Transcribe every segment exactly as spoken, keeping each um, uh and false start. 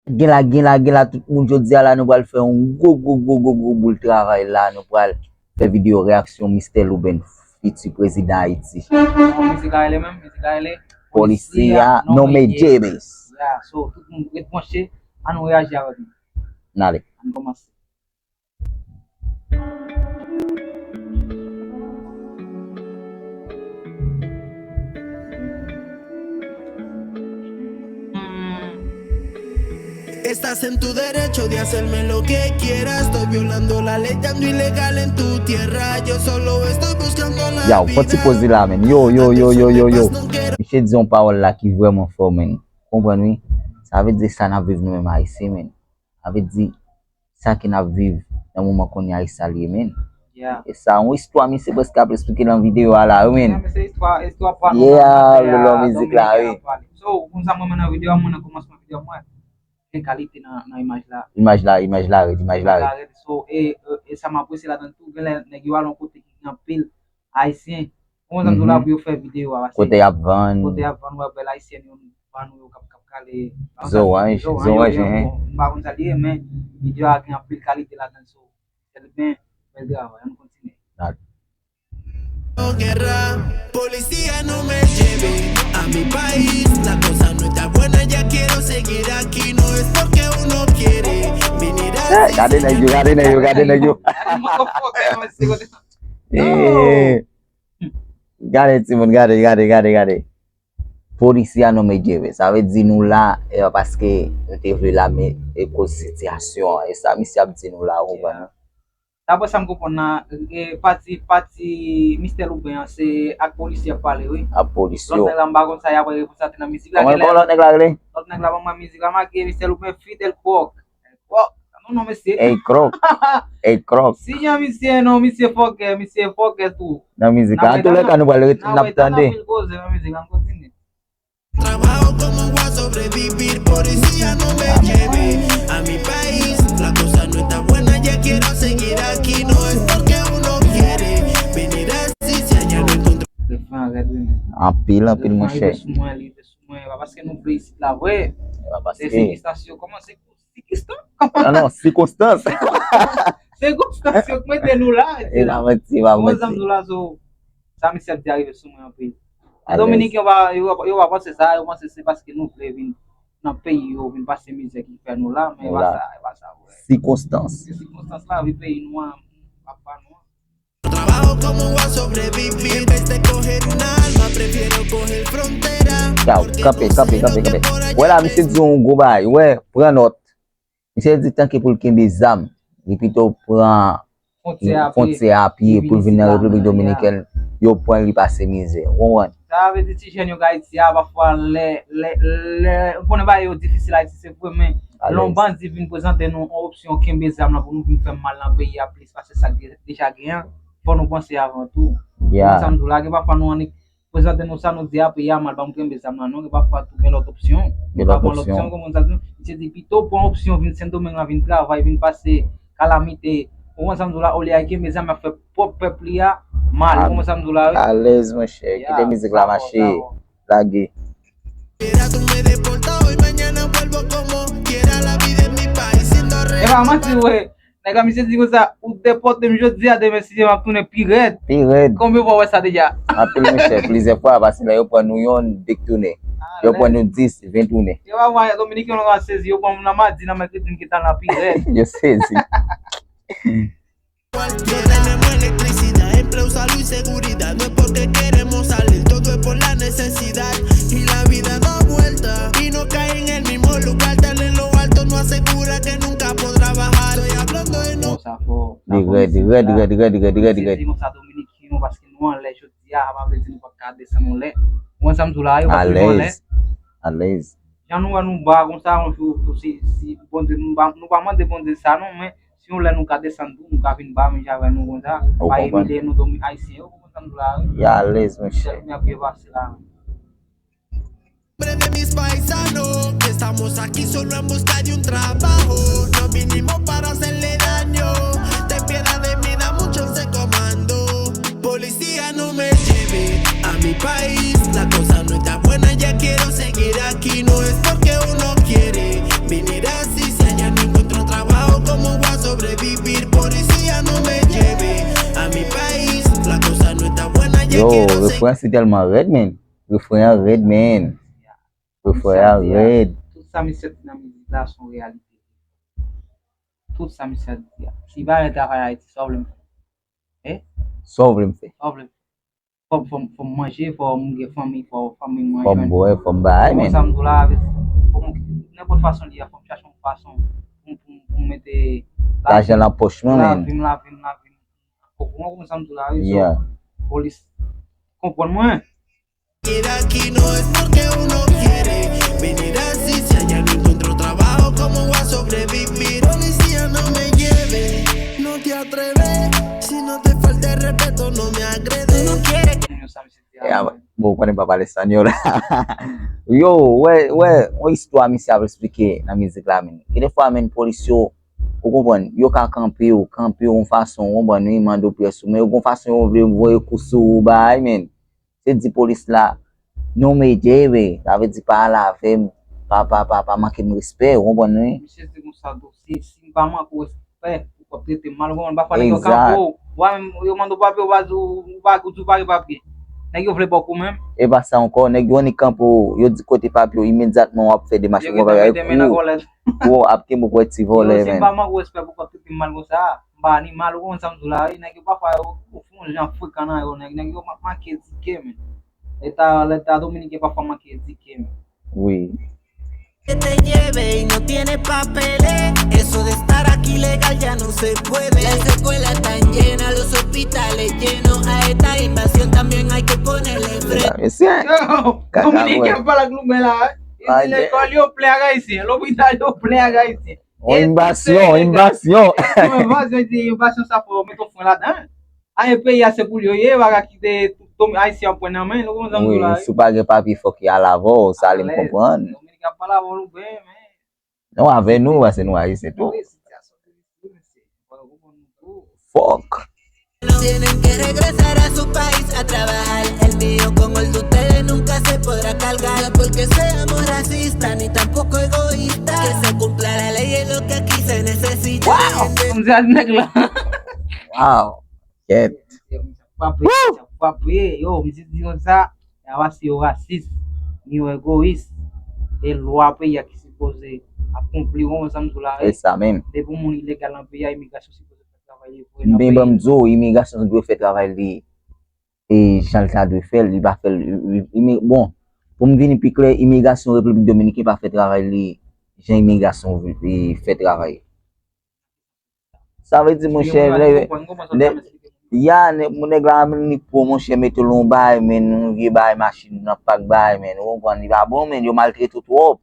Gen la, gen la, gen la, tout moun, jodi a la, nou pral fè yon gwo, gwo, gwo, gwo, gwo boul travay la. Nou pral fè videyo reyaksyon Mistè Louben, fiti prezidan Ayiti. Kòman mizik la rele menm? Mizik la rele Polisye a nonmen James. Ya, so, tout moun ret branche, ann nou reyaji avèk nou. N ale. Ann kòmanse. Estás en tu derecho de hacerme lo que quieras. Estoy violando la ley, ando ilegal en tu tierra. Yo solo estoy buscando la vida. Yow, fò ti poz li la, menn. Yo, yo, yo, yo, yo, yo. Misye di yon pawòl la ki vrèman fò, menn. Konprann, wi. Sa vle di sa n ap viv nou menm Ayisyen, menn. Sa vle di, sa ke n ap viv nan moman kounye a, e sa l ye, menn. Yeah. E sa, yon istwa misye prèske ap esplike nan videyo a la, wi, menn. Yeah, men se istwa, istwa pa nou, yeah, nan lè a, lò mizik la, wi. So, ou konn sa m renmen nan videyo a, mwen, nan kòmansman videyo a, mwen, gen kalite nan, nan imaj la. Imaj la, imaj la rèd, imaj la rèd. Imaj la rèd. So, e, e, e sa m apresye ladan tou, genlè nèg yo al yon kote ki gen anpil Ayisyen. Ou konn sa m di w la, pou yo fè videyo a, paske kote y ap vann, kote y ap vann, w ap wè bèl Ayisyen yo, vann yo k ap, k ap kale zoranj, zoranj, yo, hein. Bon, m pa konn sa l ye, men videyo a gen anpil kalite ladan l, so, sèl byen, bèl travay, ann kontinye. Guerra, policía no me lleve a mi país, la cosa no está buena, ya quiero seguir aquí, no es porque uno quiere venir así. Eh, gade nèg yo, gade nèg yo, gade nèg yo. Gade motherfucker, mwen se kote. Eh, gade timoun, gade, gade, gade, gade. Polisye a nonmen Djere. Sa vle di nou la, eh, paske nou te vle la, men e koz sitiyasyon an. E sa misye ap di nou la, ou konprann? Daprè sa m konprann nan, e, pati, pati Mistè Louben an, se ak polisye ap pale, wi. Ak polisye. Lòt nèg la, m pa konn sa y ap repre sa te nan mizik la. Kòman, kòman lòt nèg la rele? Lòt nèg la, ban mwen mizik la, make Mistè Louben, Fidel Croc. Croc. Non, non, mesye. Ey, Croc. Ey, Croc. Si jan misye, non, misye fòkè, misye fòkè tou. Nan mizik la. Antoulèka, nou pral ret, n ap tande. N ap koze nan mizik la, n kontinye. Trabajo como voy a sobrevivir, policía no me lleve a mi país. La cosa no está buena, ya quiero seguir aquí. No es porque uno quiere venir así, si allá no encuentro. Refren an rèd, wi, men. Anpil, anpil, monchè. Refren an rive sou mwen, li rive sou mwen. E pa paske nou vle isit la vre. E pa paske. Se sikonstans yo. Kòman se sikonstans? Non, non, sikonstans. Sikonstans yo k mete nou la, e pa manti, e pa manti. Ou konn sa m di w la, so, sa misye ap di a rive sou mwen anpil. Alèz. Dominiken yo pa, yo, yo pa panse sa, yo panse se paske nou vle vin nan peyi yo, vin pase mizè ki fè nou la, men e pa sa, e pa sa vre. Sikonstans. Se sikonstans lavi peyi nou an, papa nou an. Trabajo como voy a sobrevivir, en vez de coger un arma, prefiero coger frontera. Yow, kanpe, kanpe, kanpe, kanpe. Wè la, misye di yon gwo bagay, wè, pran nòt. Misye di tanke pou l kenbe zam, li pito pran fwontyè a pye pou l vin nan Repiblik Dominikèn, yo pran l, li pase mizè. Ou konprann? Sa vle di ti jèn yo k Ayiti a, pafwa lè, lè, lè, ou konnen bagay yo difisil Ayiti, se vre, men lè yon bandi vin prezante nou yon opsyon kenbe zam lan pou nou vin fè mal nan peyi a plis pase sa k de-, deja genyen, fò nou panse avan tou. Ou konn sa m di w la, gen pafwa nou annik prezante nou sa, nou di a peyi a mal, ban m kenbe zam lan non, gen pafwa tou gen lòt opsyon. Gen lòt opsyon. Ou konprann sa m di w? Misye di pito pran opsyon vin Sendomeng lan, vin travay, vin pase kalamite. Ou konprann sa m di w la, olye a kenbe zam, ap fè pwòp pèp li a mal. Ou konprann sa m di w la, wi? Alèz, monchè. Kite mizik la mache. Lage. Mira, tú me deportas hoy, mañana vuelvo como quiera, la vida en mi país siendo real. E pa manti, wi. Nèg la, misye di konsa, ou depòte m jodi a, demen si Dye vle m ap tounen pi rèd. Pi rèd. Konbyen fwa w wè sa deja? Anpil, monchè, plizyè fwa, paske lè yo pran nou yonn, de k tounen. Yo pran nou dis, ven tounen. Yo pa wè, Dominiken yo sezi, yo pran m nan madi, nan mèkredi, m gentan la pi rèd. Yo sezi. Tenemos electricidad, empleo, salud y seguridad. No es porque queremos salir, todo es por la necesidad. Y la vida da vuelta y no cae en el mismo lugar. Estar en lo alto no asegura que nunca podrá bajar. Estoy hablando de no. Bon, sa fò, sa fò. Li rèd, li rèd, li rèd, li rèd, li rèd, li rèd. Se di konsa Dominiken yo, paske nou anlè jodi a, sa pa vle di nou p ap ka desann anlè. Ou konn sa m di w la, yo pa tounen anlè. Alèz. Alèz. Jan nou wè nou ba konsa, yon jou, si, si Bondye, nou pa, nou pa mande Bondye sa non, men si yon lè nou ka desann tou, nou ka vin ba menm jan avè nou konsa, pa imilye nou, Domi-, Ayisyen yo, ou konprann sa m di w la, wi. Y alèz, monchè. Sèl nou ap pase la. Hombre de mis paisanos, que estamos aquí solo en busca de un trabajo. No vinimos para hacerle daño. Ten piedad de mí, dame un chance, comando. Policía, no me lleve a mi país. La cosa no está buena, ya quiero seguir aquí. No es porque uno quiere venir a Yo, refren an se tèlman rèd, men. Refren an rèd, men. Refren an rèd. Tout sa misye di nan mizik la se yon reyalite. Tout sa misye di a. Si pa yon travay Ayiti, sa w vle m fè? Sa w vle m fè? Sa w vle m fè? Fò, fò, fò m manje, fò m gen fanmi, fò fanmi m manje. Fò m bwè, fò m bay, men. Sa m di w la, fò m, nenpòt fason li ye, fò m chache yon fason pou, pou, pou m mete lajan nan pòch mwen, men. Lavi m, lavi m, lavi m. Ou konprann sa m di w la, wi? Yeah. Polis konprann mwen. Mira, aquí no es porque uno quiere venir así. Si allá no encuentro trabajo, ¿cómo voy a sobrevivir? Policía, no me lleve, no te atreves. Si no te falta el respeto, no me agredes. Tú no quieres que Moun yo sa misye di a. Bon, ou konnen m pa pale espanyòl. Yo, wè, wè, yon istwa misye ap esplike nan mizik la, men. Gen de fwa, men, polis yo, ou konprann, yo ka kanpe w, kanpe w yon fason, ou konprann, wi, mande w pyès ou, men yo gon fason yo vle voye kou sou ou, bay, men. Se di polis la, "No me lleve", sa vle di pa ale avè m, pa, pa, pa, pa manke m respè, ou konprann, wi. Misye di konsa tou, si, si m pa manke w respè, ou p ap trete m mal, ou konprann, pafwa nèg yo kanpe w, ou pa menm, yo mande w papye, ou pa di, ou pa, ou di w pa gen papye. Nèg yo vle ba w kou menm. E pa sa ankò, nèg yo annik kanpe w, yo di kote papye w, imedyatman w ap fè demach pou pran papye, kou ap kenbe w pou ti vòlè, men. Yo, si m pa manke w respè, poukò w ap trete m mal konsa? M pa animal, ou konprann sa m di w la, wi, nèg yo pafwa yo, yo fè yon jan frekan nan yo, nèg, nèg yo ma-, manke edike, men. Leta, Leta Dominiken pafwa manke edike, men. Wi. Que te lleve y no tiene papeles. Eso de estar aquí legal ya no se puede. Las escuelas están llenas, los hospitales llenos. A esta invasión también hay que ponerle freno. Yo, Dominiken pale ak nou men la. Yo di lekòl yo plen ak Ayisyen, lopital yo plen ak Ayisyen. Yon envazyon, envazyon. Yon envazyon, di envazyon sa fò yo mete yon fren ladan. Ayen peyi a se pou yo ye, yo pa ka kite tout Ayisyen ap pran nan men, nou konprann sa m di w la. Wi, si w pa gen papye fòk y al avè w, sa li m konprann. Dominiken ap pale avè w louben, men. Non, avè nou, paske nou Ayisyen tou. Fòk. Tienen que regresar a su país a trabajar. El mío como el de ustedes nunca se podrá cargar. No es porque seamos racistas ni tampoco egoístas. Que se cumpla la ley es lo que aquí se necesita. Wow! Kòmsi a nèg la. Wow! Kèt. Yo, misye di konsa, ya pase yo rasis, ni yo egoyis. E lwa peyi a ki sipoze akonpli, ou konprann sa m di w la, wi. Se sa menm. Depi yon moun ilegal nan peyi a, imigrasyon sipoze fè travay li pou l nan peyi. Men ban m di w, imigrasyon dwe fè travay li. E jan l ta dwe fè l, li pa fè l. Bon, pou m vini pi klè, imigrasyon Repiblik Dominiken pa fè travay li jan imigrasyon fè travay. Sa vle di, monchè, lè, lè, ya, nèg, nèg la annik pran, monchè, mete l yon bagay, men, yon vye bagay machin nan pak bagay, men, ou konprann, li pa bon, men, yo maltrete w twòp.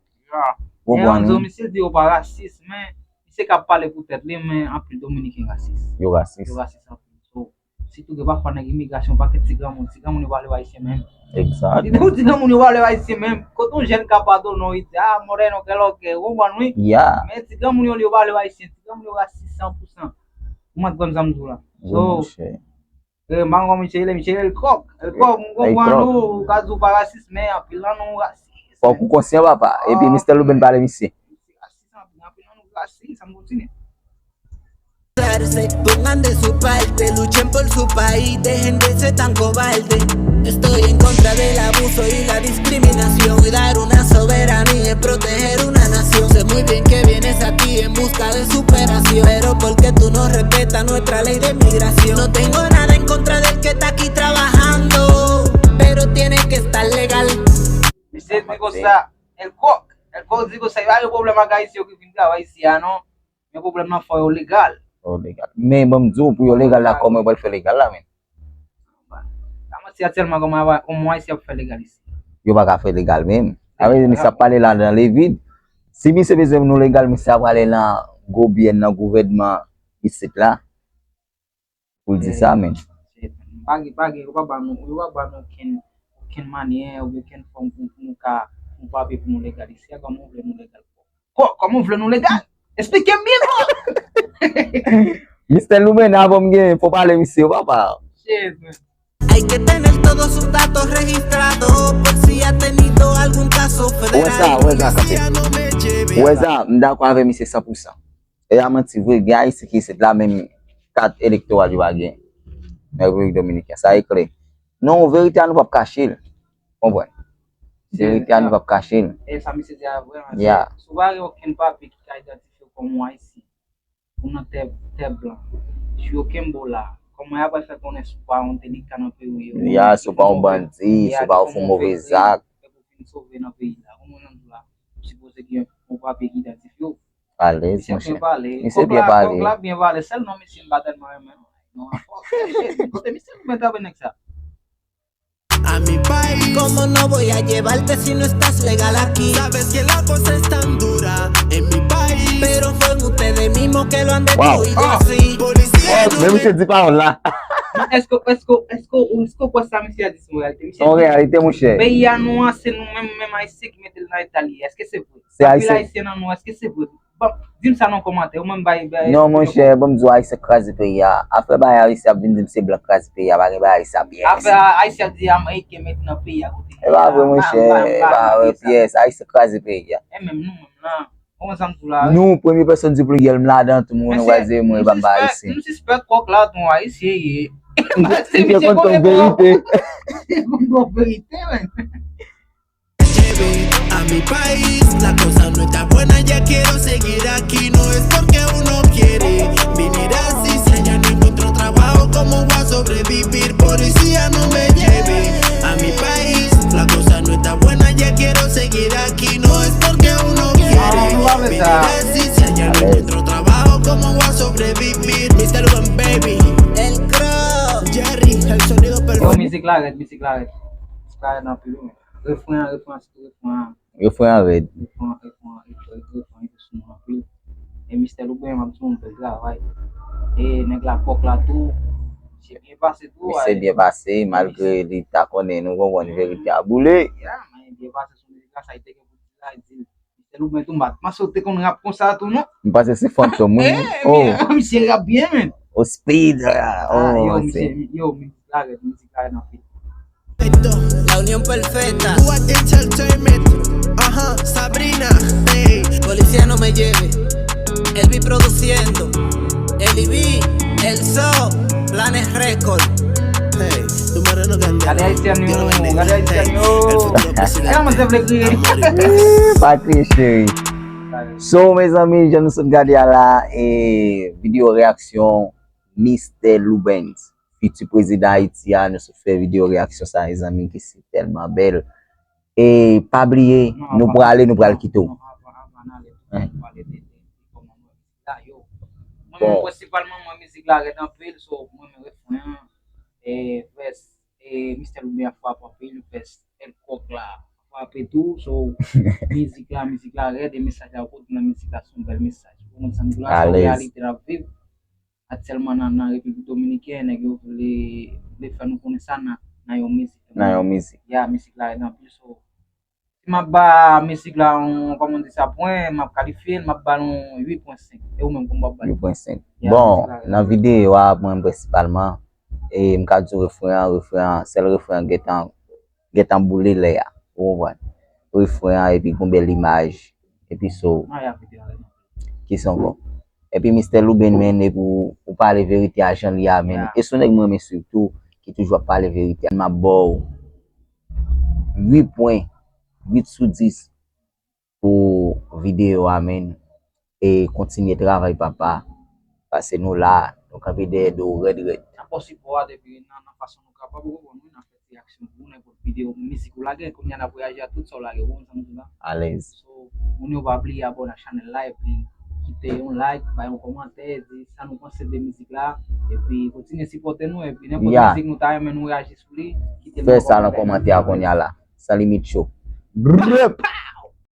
Ou konprann, wi. Misye di yo pa rasis, men, misye ka pale pou tèt li, men anpil Dominiken rasis. Yo rasis. Yo rasis anpil. So, sitou gen pafwa nèg imigrasyon, pakèt ti granmoun, ti granmoun yo pa vle w ayisyen menm. Egzat. Sitou ti granmoun yo pa vle w ayisyen menm. Kote yon jèn ka padone w, li di, "Ah, moreno, que lo que", ou konprann, wi? Ya. Men ti granmoun yo, yo pa vle w ayisyen, ti granmoun yo rasis san pou san. Ou mèt konprann sa m di w la. So, eh, m pa konn kòman misye rele, misye rele l Kòk. El Kòk, m konprann ou, ou ka di w pa rasis, men anpil nan nou rasis. Fòk ou konsyan, papa. Epi, Mistè Louben pale misye. Misye rasis anpil, anpil nan nou rasis, ann kontinye. Pongan de su parte, luchen por su país, dejen de ser tan cobarde. Estoy en contra del abuso y la discriminación. Cuidar una soberanía es proteger una nación. Sé muy bien que vienes aquí en busca de superación, pero ¿por qué tú no respetas nuestra ley de migración? No tengo nada en contra del que está aquí trabajando, pero tiene que estar legal. Misye di konsa, El Kòk, El Kòk di konsa, yo pa gen pwoblèm ak Ayisyen yo ki vin travay isi a non. Men pwoblèm nan fò yo legal. Fò yo legal. Men ban m di w, pou yo legal la, kòman yo pral fè legal la menm? Pa manti, aktyèlman, kòman, kòman Ayisyen ap fè legal isi? Yo pa ka fè legal menm. Sa vle di, misye ap pale la nan levid. Si misye bezwen nou legal, misye ap prale nan gobyèn, nan gouvènman isit la. Pou l di sa menm. Pa gen, pa gen, yo pa ba nou, yo pa ba nou okenn, okenn manyè oubyen okenn fòm pou, pou nou ka, pou papye pou nou legal isi a, kòman w vle nou legal? Kò-, kòman w vle nou legal? Esplike m byen non! Mistè Louben, avan m gen, fò w pale misye, papa. Shit, man. Hay que tener todos sus datos registrados por si ha tenido algún caso federal. Wè sa, wè sa, kanpe. Wè sa, m dakò avè misye san pou san. E a manti vre, gen Ayisyen ki isit la, menm kat elektoral yo pa gen nan Repiblik Dominikèn. Sa e klè. Non, verite a nou p ap kache l. Konprann? Se verite a nou p ap kache l. E sa misye di a vrèman. Yeah. Si w pa gen okenn papye ki ka idantifye w kòm yon Ayisyen, ou nan tè, tè blan, si yo kenbe w la, kòman y ap fè konnen si w pa yon delikan nan peyi w ye? Ya, si w pa yon bandi, si w pa yon fou move zak. Fè pou fin sove nan peyi la. Kòman nan la, ou sipoze gen yon papye ki idantifye w. Alèz, Misye monchè. byen pale. Misye Kòb byen la, pale. Kòb la byen pale, sèl non misye m pa tèlman renmen. Non, fòk fè shit. Kote misye nou mèt avè nèg sa? A mi país. ¿Cómo no voy a llevarte si no estás legal aquí? Sabes que la cosa es tan dura en mi país. Pero fue ustedes mismos que lo han Wow. destruido así. Policía, no Men me misye di pawòl la. Èske, èske, èske, èske w kwè sa misye a di se yon reyalite? Misye Se yon di, reyalite, monchè. Peyi a nou an, se nou menm, menm Ayisyen ki mete l nan eta li ye. Èske se vre? Se Anpil Ayisyen. Ayisyen nan nou, èske se vre? Bon, di m sa non kòmantè, ou menm bay, bay Non, monchè, ban m di w, Ayisyen kraze peyi a. Afè bagay Ayisyen ap vin di m se blan k kraze peyi a, pa gen bagay Ayisyen ap ye. Afè Ayisyen ap di Ameriken met nan peyi a kote. E pa vre, monchè, e pa vre, pyès. Ayisyen kraze peyi a. E menm nou, menm lan. Ou konn sa m di w la, wi. Nou, premye pèsòn di pliryèl, m ladan, tout moun Men wè se mwen, e pa m pa suspèk, Ayisyen. Nou sispèk kòk la, ton Ayisyen ye. Misye konn ton verite. Konn ton verite, men. lleve a mi país. La cosa no está buena, ya quiero seguir aquí. No es porque uno quiere venir así. Si allá no encuentro trabajo, ¿cómo voy a sobrevivir? Policía, no me lleve a mi país. La cosa no está buena, ya quiero seguir aquí. No es porque uno quiere venir así. Si allá no encuentro trabajo, ¿cómo voy a sobrevivir? Mister Urban Baby, el Crow, Jerry, el sonido Yo, perfecto. Mizik la rèd, mizik la rèd. Mizik la rèd anpil, wi. Refren an, refren an, sitou refren an. Refren an rèd. Refren an, refren an, refren an, refren an, refren an, refren an, refren an, refren an. E Mister Louben, m ap di w, bèl travay. E nèg la kòk la tou, misye byen pase tou. Misye byen pase, malgre li ta konnen, nou konprann verite a boule. Ya, men byen pase sou mizik la, sa li te gen pou di la, li di l. Mister Louben tou, m pa panse w te konn rap konsa tou, non? M panse se fantom, wi. Oh. Misye rap byen, men. O speed, Ah, oh, yo, se misye, yo, mizik la rèd, mizik la rèd anpil. La unión perfecta. What Entertainment. Ajá, Sabrina. Hey. Policía, no me lleve. Elvi produciendo. Eli B, El So, Planes Record. Hey, tu madre no canta. Gade Ayisyen yo, gade Ayisyen yo. El futuro presidente. E, mwen se vle kriye. Pa kriye, cheri. So, mezanmi, jan nou sot gade a la, e videyo reyaksyon Mister Loubens, fiti prezidan Ayiti a, nou sot fè videyo reyaksyon sa, mezanmi, ki se tèlman bèl. E pa bliye, nou prale, nou pral kite w. Non, avan, avan n ale, nou pale de, de, de kòman nou wè mizik la, yo. Mwen menm, prensipalman, mwen, mizik la rèd anpil, so, mwen menm, refren an, e, vès, e, Mister Louben ap frape anpil, vès, El Kòk la frape tou, so, mizik la, mizik la rèd, e mesaj la, ou konn nan mizik la, se yon bèl mesaj. Ou konn sa m di la, se yon reyalite n ap viv aktyèlman nan, nan Repiblik Dominikèn, nèg yo vle, vle fè nou konnen sa nan, nan yon mizik. Nan yon mizik. Ya, mizik la rèd anpil, so, si m ap ba mizik la yon, kòman di sa, pwen, m ap kalifye l, m ap ba l yon uit pwen senk. E ou menm, kòman w ap ba l? Uit pwen senk. Ya, Bon, mizik la rèd. Nan videyo a, mwen, prensipalman, e m ka di w refren an, refren an, sèl refren an gentan, gentan boule lè a. Ou konprann? Refren an, epi gon bèl imaj, epi so, Mwen ap videyo a rèd. Ki se ankò? Epi Mister Louben, men, epi ou, ou pale verite a jan li a, men. Ya. E se yon nèg mwen renmen swiv tou, ki toujou ap pale verite a. M ap ba w uit pwen uit sou dis pou videyo a, men. E kontinye travay, papa. Paske nou la, nou kanpe dèyè do w rèd, rèd. N ap ba w sipò a depi nan, nan fason nou kapab, ou konprann, wi, n ap fè ti aksyon pou ou, nenpòt videyo, mizik ou lage, kounye a n ap reyaji a tout sa w lage, ou konprann sa m di la? Alèz. So, moun yo pa bliye abòne ak chanèl la, epi kite yon like, bay yon kòmantè, di sa nou panse de mizik la, epi kontinye sipòte nou, epi nenpòt Ya. Mizik nou ta renmen nou reyaji sou li, kite nou Fè nan sa nan kòmantè. Kòmantè a kounye a la. San limit show. Brrrp!